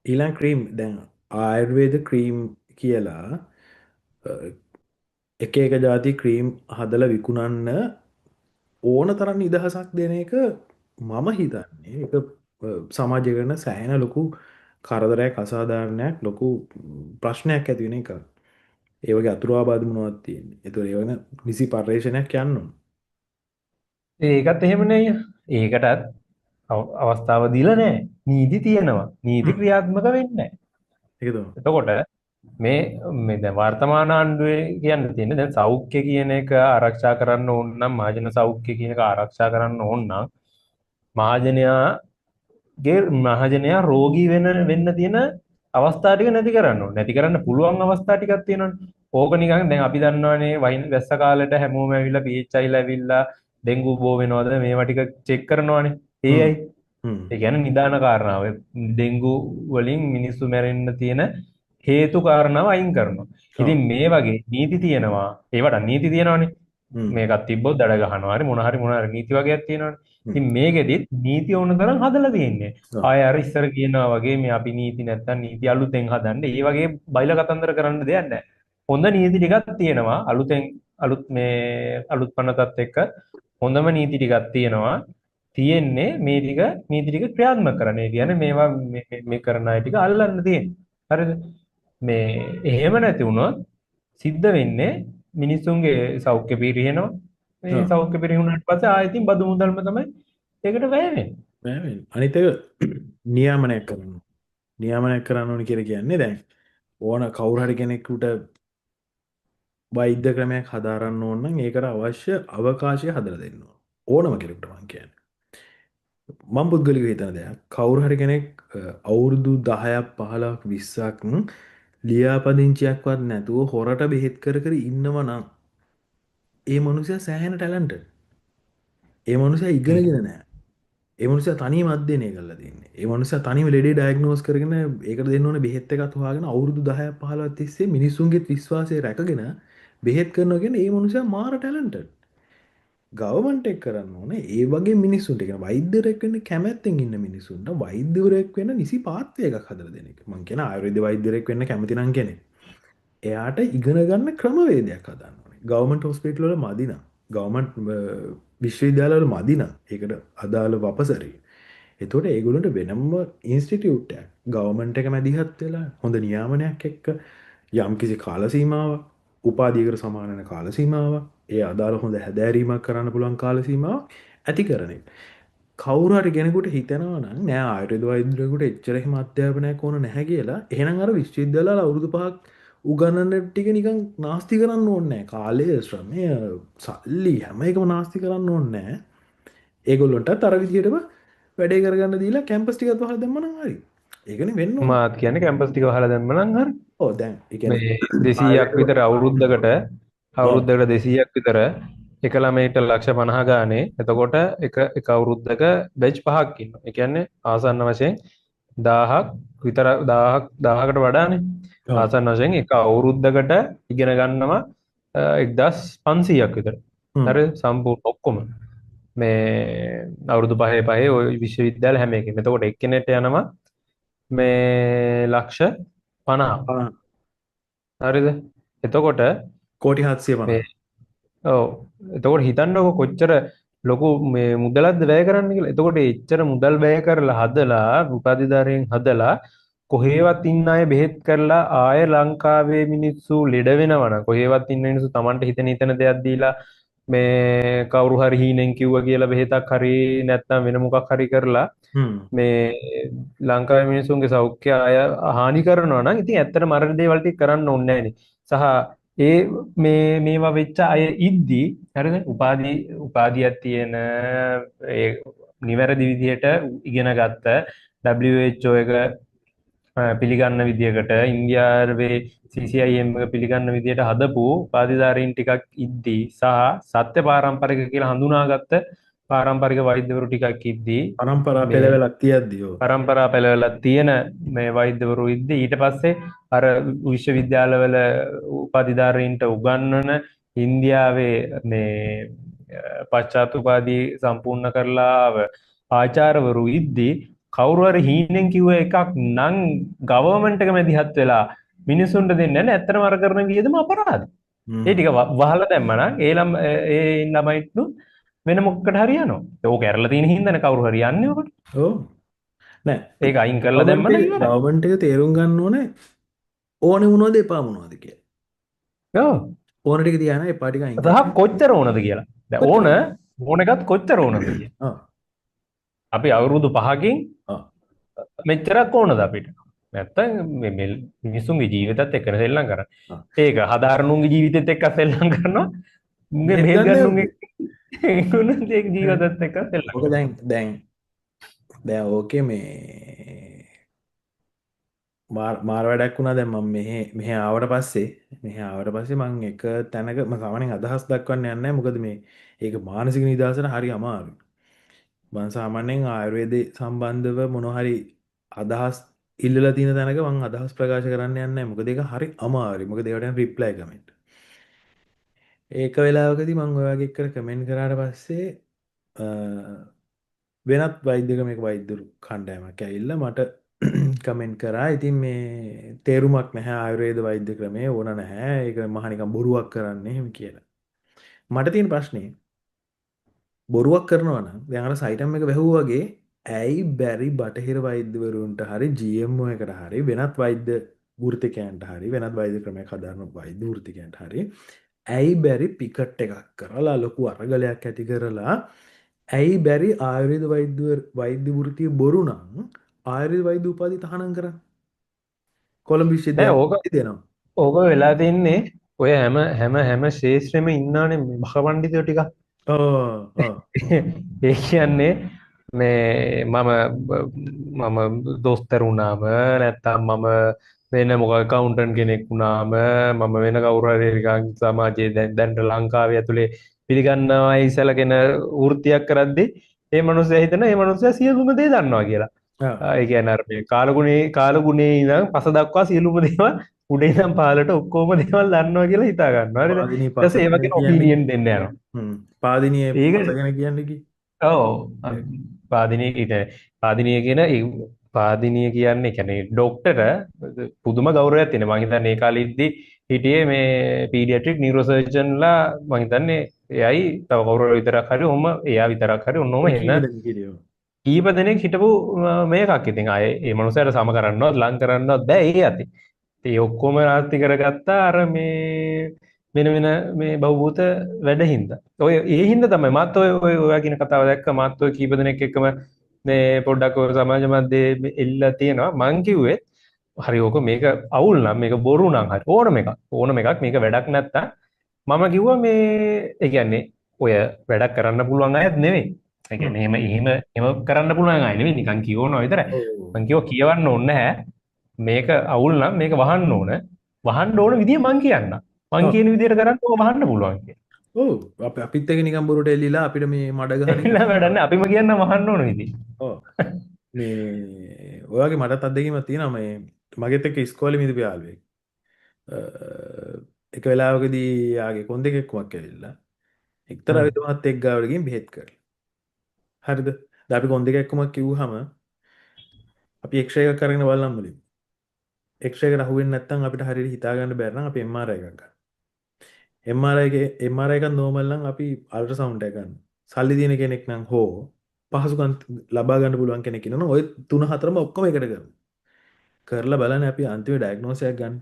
ඊළඟ ක්‍රීම් දැන් ආයුර්වේද ක්‍රීම් කියලා එක එක ಜಾති ක්‍රීම් හදලා විකුණන්න ඕන තරම් නිදහසක් දෙන එක මම හිතන්නේ ඒක සමාජය කරන සෑහෙන ලොකු කරදරයක්, අසාධාරණයක්, ලොකු ප්‍රශ්නයක් ඇති වෙන එකක්. ඒ වගේ අතුරු ආබාධ මොනවද තියෙන්නේ. ඒතකොට ඒ වගේ නිසි පර්යේෂණයක් යන්න ඕන. ඒකත් එහෙම නෑ. ඒකටත් අවස්ථාව දීලා නෑ. නීති තියෙනවා. නීති ක්‍රියාත්මක වෙන්නේ නෑ. ඒක තමයි. එතකොට මේ මේ දැන් වර්තමාන ආණ්ඩුවේ කියන්න තියෙන්නේ දැන් සෞඛ්‍ය කියන එක ආරක්ෂා කරන්න ඕන නම්, මහජන සෞඛ්‍ය කියන එක ආරක්ෂා කරන්න ඕන නම් මහජනයා රෝගී වෙන්න තියෙන අවස්ථා ටික නැති කරන්න ඕන. නැති කරන්න පුළුවන් අවස්ථා ටිකක් තියෙනවනේ. ඕක නිකන් දැන් අපි දන්නවනේ වහින වැස්ස කාලෙට හැමෝම ඇවිල්ලා PHI ලා ඇවිල්ලා ඩෙන්ගු බෝ වෙනවද මේවා ටික චෙක් කරනවනේ. ඒ අය. ඒ කියන්නේ නිදාන කාරණාව. ඩෙන්ගු වලින් මිනිස්සු මැරෙන්න තියෙන හේතු කාරණාව අයින් කරනවා. ඉතින් මේ වගේ නීති තියෙනවා. ඒවට නීති තියෙනවනේ. මේකක් තිබ්බොත් දඩ ගහනවා හරි මොන හරි මොන හරි නීති වගේක් තියෙනවනේ. ඉතින් මේකෙදිත් නීති ඕන තරම් හදලා තියෙන්නේ. ආය අර ඉස්සර කියනවා වගේ මේ අපි නීති නැත්තම් නීති අලුතෙන් හදන්න. ඒ වගේ බයිලා කතන්දර කරන්න දෙයක් නැහැ. හොඳ නීති ටිකක් තියෙනවා. අලුතෙන් අලුත් මේ අලුත් පනතත් එක්ක හොඳම නීති ටිකක් තියෙනවා. තියෙන්නේ මේ ටික නීති ටික ක්‍රියාත්මක කරන්න. ඒ කියන්නේ මේවා මේ කරන අය ටික අල්ලන්න තියෙන්නේ. හරිද? මේ එහෙම නැති වුණොත් සිද්ධ වෙන්නේ මිනිස්සුන්ගේ සෞඛ්‍ය පිරිහෙනවා. මේ සෞඛ්‍ය පිරිහුණාට පස්සේ ආයෙ ඉතින් බදු මුදල්ම තමයි ඒකට වැය වෙන්නේ. වැය වෙන්නේ. අනිත් එක නියාමනයක් කරන්න. නියාමනයක් කරන්න ඕනි කියලා කියන්නේ දැන් ඕන කවුරු හරි කෙනෙකුට වෛද්‍ය ක්‍රමයක් හදාරන්න ඕන නම් ඒකට අවශ්‍ය අවකාශය හදලා දෙන්න ඕන. ඕනම කෙනෙකුට මං කියන්නේ. මං පුද්ගලිකව හිතන දෙයක් කවුරු හරි කෙනෙක් අවුරුදු 10ක් 15ක් 20ක් ලියාපදිංචියක්වත් නැතුව හොරට බෙහෙත් කර කර ඉන්නව නම් ඒ මනුස්සයා සෑහෙන ටැලන්ටඩ්. ඒ මනුස්සයා ඉගෙනගෙන නෑ. ඒ මනුස්සයා තනියම අධ්‍යයනය කරලා තින්නේ. ඒ මනුස්සයා තනියම ලෙඩේ ඩයග්නෝස් කරගෙන ඒකට දෙන්න ඕන බෙහෙත් එකත් හොයාගෙන අවුරුදු 10ක් 15ක් තිස්සේ මිනිස්සුන්ගේත් විශ්වාසය රැකගෙන බෙහෙත් කරනවා කියන්නේ ඒ මනුස්සයා මාර ටැලන්ටඩ්. ගවර්න්මන්ට් එක කරන්න ඕනේ ඒ වගේ මිනිස්සුන්ට, ඒ කියන්නේ වෛද්‍යවරයෙක් වෙන්න කැමැත්තෙන් ඉන්න මිනිස්සුන්ට වෛද්‍යවරයෙක් වෙන්න නිසි පාත්වය එකක් හදලා දෙන එක. මං කියන ආයුර්වේද වෛද්‍යවරයෙක් වෙන්න කැමති නම් කෙනෙක් එයාට ඉගෙන ගන්න ක්‍රමවේදයක් හදන්න ඕනේ. ගවර්න්මන්ට් හොස්පිටල් වල මදි නම්, ගවර්න්මන්ට් විශ්වවිද්‍යාල වල මදි නම් ඒකට අදාළ වපසරි. එතකොට ඒගොල්ලන්ට වෙනම ඉන්ස්ටිටියුට් එකක් ගවර්න්මන්ට් එක මැදිහත් වෙලා හොඳ නියාමනයක් එක්ක යම්කිසි කාල සීමාවක්, උපාධියකට සමාන වෙන කාල සීමාවක්, ඒ අදාළ හොඳ හැදෑරීමක් කරන්න පුළුවන් කාල සීමාවක් ඇති කරන එක. කවුරු හරි කෙනෙකුට හිතෙනවා නම් නෑ ආයුර්වේද වෛද්‍යවරයෙකුට එච්චර එහෙම අධ්‍යාපනයක් ඕන නැහැ කියලා, එහෙනම් අර විශ්වවිද්‍යාල වල අවුරුදු 5ක් උගන්වන ටික නිකන් නාස්ති කරන්න ඕනේ නෑ. කාලය, ශ්‍රමය, සල්ලි හැම එකම නාස්ති කරන්න ඕනේ නෑ. ඒගොල්ලොන්ටත් අර විදිහටම වැඩේ කරගන්න දීලා කැම්පස් ටිකත් වහලා දැම්ම නම් හරි. ඒකනේ වෙන්න ඕනේ. මාත් කියන්නේ කැම්පස් ටික වහලා දැම්ම නම් හරි. ඔව් දැන් ඒ කියන්නේ මේ 200ක් ආයුර්වේද විතර අවුරුද්දකට ඔව් අවුරුද්දකට 200ක් විතර එක ළමයිට ලක්ෂ 50 ගානේ. එතකොට එක එක අවුරුද්දක බැච් පහක් ඉන්නවා. ඒ කියන්නේ ආසන්න වශයෙන් 1000ක් විතර 1000ක් 1000කට වඩානේ. ඔව් ආසන්න වශයෙන් එක අවුරුද්දකට ඉගෙන ගන්නවා 1500ක් විතර. හ්ම් හරි සම්පූර්ණ ඔක්කොම මේ අවුරුදු පහේ පහේ ඔය විශ්වවිද්‍යාල හැම එකෙම. එතකොට එක්කෙනෙක්ට යනවා මේ ලක්ෂ 50ක්. ආ, හරිද? එතකොට කෝටි 750. මේ ඔව් එතකොට හිතන්නකෝ කොච්චර ලොකු මේ මුදලක්ද වැය කරන්න කියලා. එතකොට එච්චර මුදල් වැය කරලා හදලා උපාධිධාරීන් හදලා කොහේවත් ඉන්න අය බෙහෙත් කරලා ආය ලංකාවේ මිනිස්සු ලෙඩ වෙනවා නම් කොහේවත් ඉන්න මිනිස්සු Tamanට හිතෙන හිතෙන දෙයක් දීලා මේ කවුරු හරි හීනෙන් කිව්වා කියලා බෙහෙතක් හරි නැත්නම් වෙන මොකක් හරි කරලා හ්ම් මේ ලංකාවේ මිනිස්සුන්ගේ සෞඛ්‍ය අය හානි කරනවා නම් ඉතින් ඇත්තටම අර දේවල් ටික කරන්න ඕනේ නෑනේ. සහ ඒ මේ මේවා වෙච්ච අය ඉද්දි හරිද උපාධියක් තියෙන ඒ නිවැරදි විදිහට ඉගෙන ගත්ත WHO එක පිළිගන්න විදියකට ඉන්දියාවේ CCIM එක පිළිගන්න විදියට හදපු උපාධිධාරීන් ටිකක් ඉද්දි සහ සත්‍ය පාරම්පරික කියලා හඳුනාගත්ත පාරම්පරික වෛද්‍යවරු ටිකක් ඉද්දි පරම්පරා මේ පෙළවලක් තියද්දී ඔව් පරම්පරා පෙළවලක් තියෙන මේ වෛද්‍යවරු ඉද්දි ඊට පස්සේ අර විශ්වවිද්‍යාලවල උපාධිධාරීන්ට උගන්වන ඉන්දියාවේ මේ පශ්චාත් උපාධි සම්පූර්ණ කරලා ආව ආචාර්යවරු ඉද්දි කවුරු හරි හීනෙන් කිව්ව එකක් නම් ගවර්න්මන්ට් එක මැදිහත් වෙලා මිනිසුන්ට දෙන්නේ නැහැ. ඇත්තටම අර කරන වියදම අපරාධ. ඒ ටික වහලා දැම්මා නම් ඒ ඒ ළමයිත් වෙන මොකකට හරි යනවා. ඕක ඇරලා තියෙන හින්දානේ කවුරු හරි යන්නේ ඔකට. ඔව් නෑ ඒක අයින් කරලා දැම්මම ඉවරයි. ගවර්න්මන්ට් එක තේරුම් ගන්න ඕනේ ඕනේ මොනවද එපා මොනවද කියලා. ඔව්. ඕන ටික තියාගෙන එපා ටික අයින් කරන්න. සහ කොච්චර ඕනද කියලා. දැන් කොච්චර ඕන එකත් කොච්චර ඕනද කියලා. ඔව්. අපි අවුරුදු 5කින් ඔව්. මෙච්චරක් ඕනද අපිට? නැත්තම් මේ මිනිසුන්ගේ ජීවිතත් එක්කනේ සෙල්ලම් කරන්නේ. ඔව්. ඒක හදාරනුන්ගේ ජීවිතෙත් එක්ක සෙල්ලම් කරනවා. උන්ගේ බෙහෙත් බෙහෙත් ගන්න ගන්නුන්ගේ උන්ගේ ජීවිතත් එක්ක සෙල්ලම් ඕක කරනවා. දැන් දැන් දැන් ඕකේ මේ මාර වැඩක් වුණා. දැන් මම මෙහෙ ආවට පස්සේ මං එක තැනක මම සාමාන්‍යයෙන් අදහස් දක්වන්න යන්නේ නැහැ. මොකද මේ ඒක මානසික නිදහසට හරි අමාරුයි. මං සාමාන්‍යයෙන් ආයුර්වේදේ සම්බන්ධව මොන හරි අදහස් ඉල්ලලා තියෙන තැනක මං අදහස් ප්‍රකාශ කරන්න යන්නේ නැහැ. මොකද ඒක හරි අමාරුයි. මොකද ඒවට යන රිප්ලයි කමෙන්ට්. ඒක වෙලාවකදී මං ඔය වගේ එක්කන කමෙන්ට් කරාට පස්සේ වෙනත් වෛද්‍ය ක්‍රමයක වෛද්‍යවරු කණ්ඩායමක් ඇවිල්ලා මට කමෙන්ට් කරා. ඉතින් මේ තේරුමක් නැහැ ආයුර්වේද වෛද්‍ය ක්‍රමය ඕන නැහැ. ඒක මහ නිකන් බොරුවක් කරන්නේ එහෙම කියලා. මට තියෙන ප්‍රශ්නේ බොරුවක් කරනවා නම් දැන් අර සයිටම් එක වැහුවා වගේ ඇයි බැරි බටහිර වෛද්‍යවරුන්ට හරි GMO එකට හරි වෙනත් වෛද්‍ය වෘත්තිකයන්ට හරි වෙනත් වෛද්‍ය ක්‍රමයක් හදාරන වෛද්‍ය වෘත්තිකයන්ට හරි ඇයි බැරි පිකට් එකක් කරලා ලොකු අරගලයක් ඇති කරලා ඇයි බැරි ආයුර්වේද වෛද්‍ය වෘත්තිය බොරු නම් ආයුර්වේද වෛද්‍ය උපාධිය තහනම් කරන්න? කොළඹ නෑ විශ්වවිද්‍යාලෙ ඕක දෙනවා. ඕක වෙලා තින්නේ ඔය හැම හැම හැම ශේෂ්ත්‍රෙම ඉන්නානේ මේ මහ පඬිතුයෝ ටිකක්. ඔව් ඔව්. ඒ කියන්නේ මේ මම දොස්තර වුණාම නැත්තම් මම වෙන මොකක් ඇකවුන්ටන්ට් කෙනෙක් වුණාම මම වෙන කවුරු හරි නිකන් සමාජයේ දැන් ලංකාවේ ඇතුලේ පිළිගන්නවයි සැලකෙන වෘත්තියක් කරද්දී ඒ මනුස්සයා හිතන ඒ මනුස්සයා සියලුම දේ දන්නවා කියලා. ඒ කියන්නේ අර මේ කාලගුණේ ඉඳන් පස දක්වා සියලුම දේවල් උඩ ඉඳන් පහළට ඔක්කොම දේවල් දන්නවා කියලා හිතා ගන්නවා. හරිද? පාදිනී ඊට පස්සේ ඒ පස වගේ ගැන කියන්නේ ඔපිනියන් දෙන්න යනවා. පාදිනියේ ඒක පස ගැන කියන්නේ කි? ඔව් පාදිනිය කියන්නේ පාදිනිය කියන ඒ පාදිනිය කියන්නේ කියන්නේ ඩොක්ටර් පුදුම ගෞරවයක් තියෙනවා. මං හිතන්නේ ඒ කාලේ ඉද්දි හිටියේ මේ පීඩියාට්‍රික් නියුරෝසර්ජන්ලා මං හිතන්නේ එයයි තව කවුරු හරි විතරක් හරි ඔහොම එයා විතරක් හරි ඔන්න ඔහොම ඔය එන කීප දෙනෙක් හිටියෝ. කීප දෙනෙක් හිටපු මේකක්. ඉතින් ආයේ ඒ මනුස්සයාට සම කරන්නවත් ලං කරන්නවත් බෑ ඒ අතේ. ඉතින් ඒ ඔක්කොම නාස්ති කරගත්තා අර මේ වෙන වෙන මේ බහූත වැඩ හින්දා. ඔය ඒ හින්දා තමයි මාත් ඔය ඔය ඔයා කියන කතාව දැක්ක. මාත් ඔය කීප දෙනෙක් එක්කම මේ පොඩ්ඩක් ඔය සමාජ මාධ්‍යයේ එල්ලලා තියෙනවා. මං කිව්වේ හරි ඕක මේක අවුල් නම් මේක බොරු නම් හරි ඕනම එකක් ඕනම එකක් මේක වැඩක් නැත්තම් මම කිව්වා මේ ඒ කියන්නේ ඔය වැඩක් කරන්න පුළුවන් අයත් නෙවෙයි. ඒ කියන්නේ එහෙම එහෙම එහෙම කරන්න පුළුවන් අය නෙවෙයි, නිකන් කියවනවා විතරයි. මං කිව්වා කියවන්න ඕනේ නැහැ. මේක අවුල් නම් මේක වහන්න ඕන. වහන්න ඕන විදිය මං කියන්නම්. මං කියන විදියට කරන්න ඕක වහන්න පුළුවන් කියලා. ඔව්, අපිත් එක නිකන් බොරුට එල්ලිලා අපිට මේ මඩ ගහන එල්ලලා වැඩක් නැහැ. අපිම කියන්න වහන්න ඕන විදිය. ඔව්. මේ ඔය වගේ මටත් අත්දැකීමක් තියෙනවා. මේ මගෙත් එක්ක ඉස්කෝලේ මිදපු යාළුවෙක්. එක වෙලාවකදී යාගේ කොන් දෙකක් කුමක් ඇවිල්ලා එක්තරා විදමත් එක් ගාවට ගිහින් බෙහෙත් කරලා. හරිද? දැන් අපි කොන් දෙකක් කුමක් කිව්වහම අපි එක්ස්රේ එකක් අරගෙන බලන්න මුලින්ම. එක්ස්රේ එකට අහු වෙන්නේ නැත්නම් අපිට හරියට හිතා ගන්න බැරි නම් අපි MRI එකක් ගන්නවා. MRI එකේ MRI එකක් නෝමල් නම් අපි අල්ට්‍රාසවුන්ඩ් එකක් ගන්නවා. සල්ලි තියෙන කෙනෙක් නම් හෝ පහසුකම් ලබා ගන්න පුළුවන් කෙනෙක් ඉන්නවනම් ඔය තුන හතරම ඔක්කොම එකට කරනවා. කරලා බලන්න අපි අන්තිම ඩයග්නෝස් එකක් ගන්න.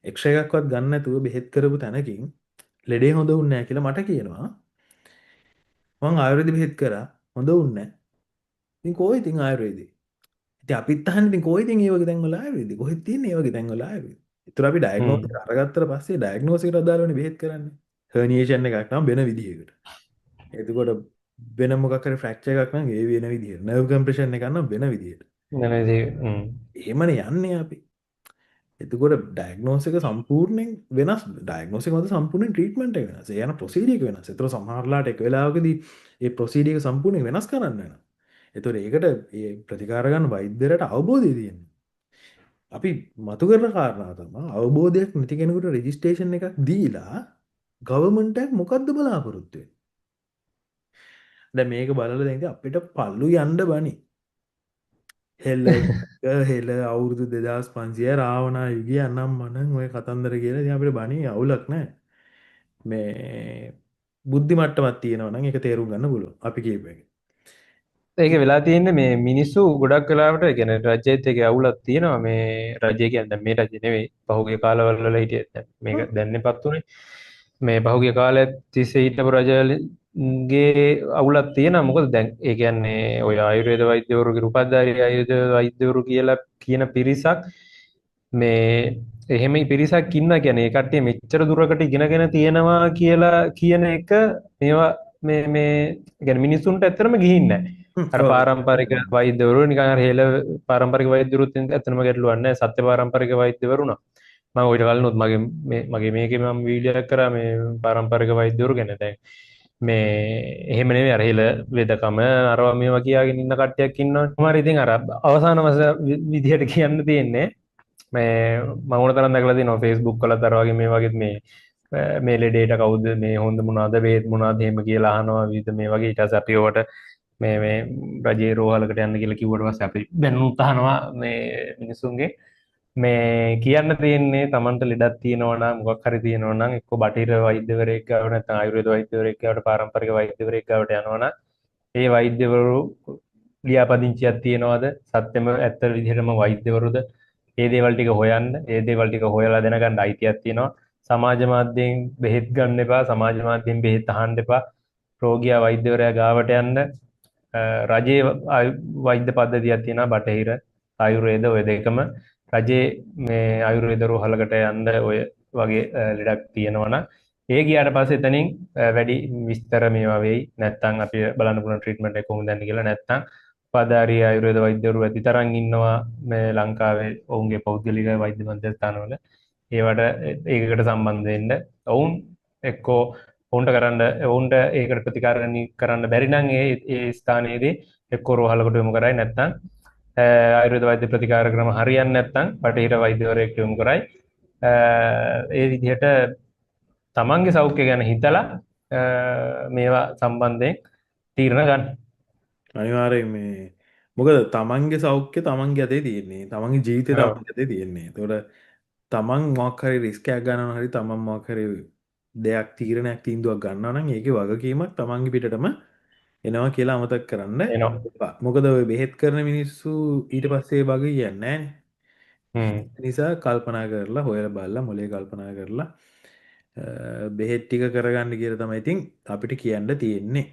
එක්ස්රේ එකක්වත් ගන්න නැතුව බෙහෙත් කරපු තැනකින් ලෙඩේ හොඳ වුන්නේ නැහැ කියලා මට කියනවා. මං ආයුර්වේද බෙහෙත් කරා, හොඳ වුන්නේ නැහැ. ඉතින් කොහේ ඉතින් ආයුර්වේදේ? ඉතින් අපිත් අහන්නේ ඉතින් කොහේ ඉතින් ඒ වගේ තැන්වල ආයුර්වේදේ? කොහෙද තියෙන්නේ ඒ වගේ තැන්වල ආයුර්වේද? ඒතර අපි ඩයග්නෝස් එක අරගත්තට පස්සේ ඩයග්නෝස් එකට අදාළවනේ බෙහෙත් කරන්නේ. හර්නියේෂන් එකක් නම් වෙන විදිහකට. එතකොට වෙන මොකක් හරි ෆ්‍රැක්චර් එකක් නම් ඒ වෙන විදිහට. නර්ව් කම්ප්‍රෙෂන් එකක් නම් වෙන විදිහට. වෙන විදිහට. එහෙමනේ යන්නේ අපි. එතකොට ඩයග්නෝස් එක සම්පූර්ණයෙන් වෙනස්. ඩයග්නෝස් එක මත සම්පූර්ණයෙන් ට්‍රීට්මන්ට් එක වෙනස්. ඒ යන ප්‍රොසීඩර් එක වෙනස්. ඒතර සමහරලාට එක වෙලාවකදී ඒ ප්‍රොසීඩර් එක සම්පූර්ණයෙන් වෙනස් කරන්න වෙනවා. ඒතර ඒකට ඒ ප්‍රතිකාර ගන්න වෛද්‍යවරයාට අවබෝධය තියෙනවා. අපි මතු කරන කාරණා තමයි අවබෝධයක් නැති කෙනෙකුට රෙජිස්ට්‍රේෂන් එකක් දීලා ගවර්න්මන්ට් එක මොකද්ද බලාපොරොත්තු වෙන්නේ? දැන් මේක බලලා දැන් ඉතින් අපිට පල්ලු යන්න බනි. හෙළ හෙළ අවුරුදු 2500 රාවණා යුගය අනම් මනං ඔය කතන්දර කියලා ඉතින් අපිට බණි අවුලක් නැහැ. මේ බුද්ධි මට්ටමක් තියෙනවා නම් ඒක තේරුම් ගන්න පුළුවන් අපි කියපු එක. ඒක වෙලා තියෙන්නේ මේ මිනිස්සු ගොඩක් වෙලාවට ඒ කියන්නේ රජයේත් ඒකේ අවුලක් තියෙනවා. මේ රජය කියන්නේ දැන් මේ රජය නෙවෙයි, පහුගිය කාලවල වල හිටියේ. දැන් මේක දැන්නේපත් උනේ මේ පහුගිය කාලය තිස්සේ හිටපු රජයන්ගේ අවුලක් තියෙනවා. මොකද දැන් ඒ කියන්නේ ඔය ආයුර්වේද වෛද්‍යවරු, උපාධිධාරී ආයුර්වේද වෛද්‍යවරු කියලා කියන පිරිසක් මේ එහෙම පිරිසක් ඉන්නා කියන්නේ ඒ කට්ටිය මෙච්චර දුරකට ඉගෙනගෙන තියෙනවා කියලා කියන එක මේවා මේ මේ කියන්නේ මිනිස්සුන්ට ඇත්තටම ගිහින් නැහැ. අර පාරම්පරික වෛද්‍යවරු නිකන් අර හෙළ පාරම්පරික වෛද්‍යවරුත් ඇත්තටම ගැටලුවක් නැහැ. සත්‍ය පාරම්පරික වෛද්‍යවරු නා. මම ඔයිට කලිනුත් මගේ මේ මගේ මේකේ මම වීඩියෝ එකක් කරා මේ පාරම්පරික වෛද්‍යවරු ගැන. දැන් මේ එහෙම නෙමෙයි, අර හෙළ වෙදකම අරවා මේවා කියාගෙන ඉන්න කට්ටියක් ඉන්නවනේ. කොහොම හරි ඉතින් අර අවසාන විදිහට කියන්න තියෙන්නේ මේ මම ඕන තරම් දැකලා තියෙනවා Facebook වලත් අර වගේ මේ වගේත් මේ මේ ලෙඩේට කවුද මේ හොඳ මොනවාද බෙහෙත් මොනවාද එහෙම කියලා අහනවා විවිධ මේ වගේ. ඊට පස්සේ අපි ඔවට මේ මේ රජයේ රෝහලකට යන්න කියලා කිව්වට පස්සේ අපි බැනුත් අහනවා මේ මිනිසුන්ගේ. මේ කියන්න තියෙන්නේ Tamanට ලෙඩක් තියෙනවා නම් මොකක් හරි තියෙනවා නම් එක්ක බටහිර වෛද්‍යවරයෙක් ගාවට නැත්නම් ආයුර්වේද වෛද්‍යවරයෙක් ගාවට පාරම්පරික වෛද්‍යවරයෙක් ගාවට යනවා නම් ඒ වෛද්‍යවරු ලියාපදිංචියක් තියෙනවද, සත්‍යම ඇත්ත විදිහටම වෛද්‍යවරුද, ඒ දේවල් ටික හොයන්න, ඒ දේවල් ටික හොයලා දැනගන්න අයිතියක් තියෙනවා. සමාජ මාධ්‍යයෙන් බෙහෙත් ගන්න එපා, සමාජ මාධ්‍යයෙන් බෙහෙත් අහන්න එපා. රෝගියා වෛද්‍යවරයා ගාවට යන්න. රජයේ වෛද්‍ය පද්ධතියක් තියෙනවා, බටහිර ආයුර්වේද ඔය දෙකම. රජයේ මේ ආයුර්වේද රෝහලකට යන්න ඔය වගේ ලෙඩක් තියෙනවා නම් ඒ ගියාට පස්සේ එතනින් වැඩි විස්තර මේවා වෙයි. නැත්තම් අපි බලන්න පුළුවන් ට්‍රීට්මන්ට් එක කොහොමද යන්නේ කියලා. නැත්තම් උපාධාරී ආයුර්වේද වෛද්‍යවරු ඇති තරම් ඉන්නවා මේ ලංකාවේ ඔවුන්ගේ පෞද්ගලික වෛද්‍ය මධ්‍යස්ථානවල. ඒවට ඒකකට සම්බන්ධ වෙන්න ඔවුන් එක්කෝ ඔවුන්ට කරන්න, ඔවුන්ට ඒකට ප්‍රතිකාර කරන්න බැරි නම් ඒ ඒ ස්ථානයේදී එක්කෝ රෝහලකට යොමු කරයි, නැත්තම් ආයුර්වේද වෛද්‍ය ප්‍රතිකාර ක්‍රම හරියන්නේ නැත්තම් බටහිර වෛද්‍යවරයෙක් යොමු කරයි. ඒ විදිහට තමන්ගේ සෞඛ්‍ය ගැන හිතලා මේවා සම්බන්ධයෙන් තීරණ ගන්න. අනිවාර්යයෙන් මේ මොකද තමන්ගේ සෞඛ්‍ය තමන්ගේ අතේ තියෙන්නේ. තමන්ගේ ජීවිතය තමන්ගේ අතේ තියෙන්නේ. ඒතකොට තමන් මොකක් හරි රිස්ක් එකක් ගන්නවා හරි තමන් මොකක් හරි දෙයක් තීරණයක් තීන්දුවක් ගන්නවා නම් ඒකේ වගකීමක් තමන්ගේ පිටටම එනවා කියලා අමතක කරන්න එපා. මොකද ඔය බෙහෙත් කරන මිනිස්සු ඊට පස්සේ වග කියන්නේ නෑනේ. නිසා කල්පනා කරලා හොයලා බලලා මොලේ කල්පනා කරලා බෙහෙත් ටික කරගන්න කියලා තමයි ඉතින් අපිට කියන්න තියෙන්නේ.